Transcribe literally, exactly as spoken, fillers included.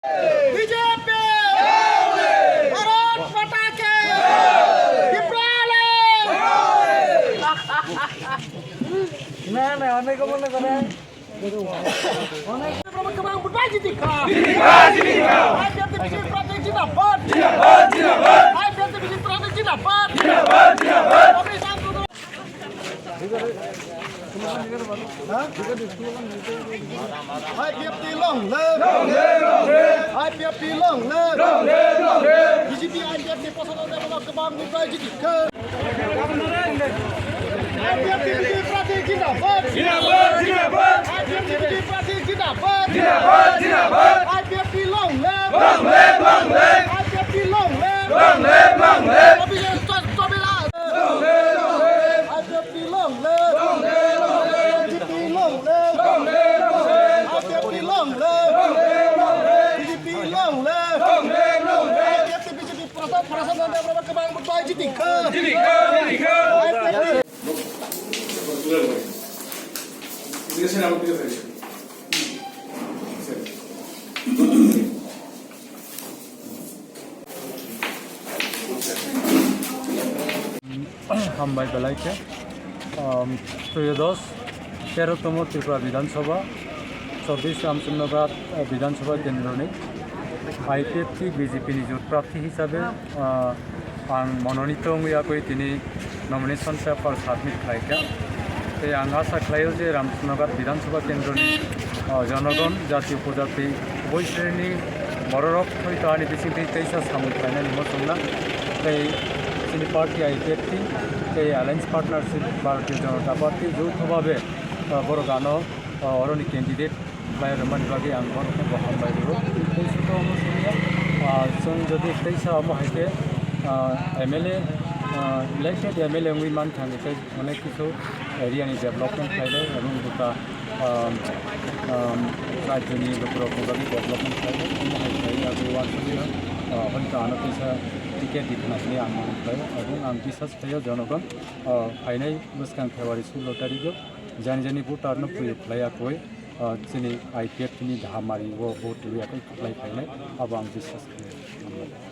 বিজেপি! ভারত মাতা কি! বিপ্লব! না, না, অনেক মনে করে। অনেক প্রভু কেমন বুঝাই দিদি খা। আইপিএফটি বিজেপি প্রার্থী জিন্দাবাদ। জিন্দাবাদ, জিন্দাবাদ। আইপিএফটি বিজেপি প্রার্থী জিন্দাবাদ। জিন্দাবাদ, জিন্দাবাদ। আমি সাংসদ IPFT long live! Long live, long live! IPFT long live! Long live, long live! BJP IPFT pasal ada belok kebang muda jadi ke. IPFT BJP prati jindabad! Jindabad, jindabad! IPFT BJP prati jindabad! Jindabad, jindabad! IPFT long live! Long live, long live! IPFT long live! Long live, long live! Long live, long live! IPFT long live! Long live, long live! BJP long live! Long live, long live! IPFT long live! Long live, long live! BJP long live! Long live, long live! IPFT BJP prasa-, prasana development kebang bukai jitikha! Jitikha, jitikha! IPFT Hambai belai khe, um, Troyodosh, tero tomo Tripura Bidhan Sabha, chobbish Ramchandra Nagar, uh, Bidhan Sabha kendroni IPFT BJP ni jot prarthi hisabe, uh, ang mononito wngwi yakwi tini nomination paper submit khlaikha. Tei ang asa khlaio je Ramchandra Nagar Bidhan Sabha kendroni, uh, jonogon, jati upojati, uboisreni bororok hoi to ani bisingtwi teisa samung khlainani muchungna. Tei chini party IPFT tei Alliance Partnership Bharatiya Janata Party joutho babe, uh, borok ano, uh, oroni candidate khlai rwmani bagwi ang borokno bo hambai rwo. Tei suto omo simiya, ah, chwng jodi teisa omo hai khe, ah, MLA, ah, elected MLA wngwi mankha, hwnkhe onek kisu area ni development khlainai, ebong buta, ah, ah, rajyoni lukurokni bagwi development khlainai. Omo hai khlaiwi abo uansukya, ah, hwnkhe ano teisa ticket di khna hwnwi ang mano khlaio. Ebong ang bisas khlaio jonogon, ah, phainai bwskang February sulo tarikgo jani jani voter no proyog khlai akwui, ah, chini IPFT ni Dhahamari o vote rwya khe kwplai phainai, abo ang bisas khlaio.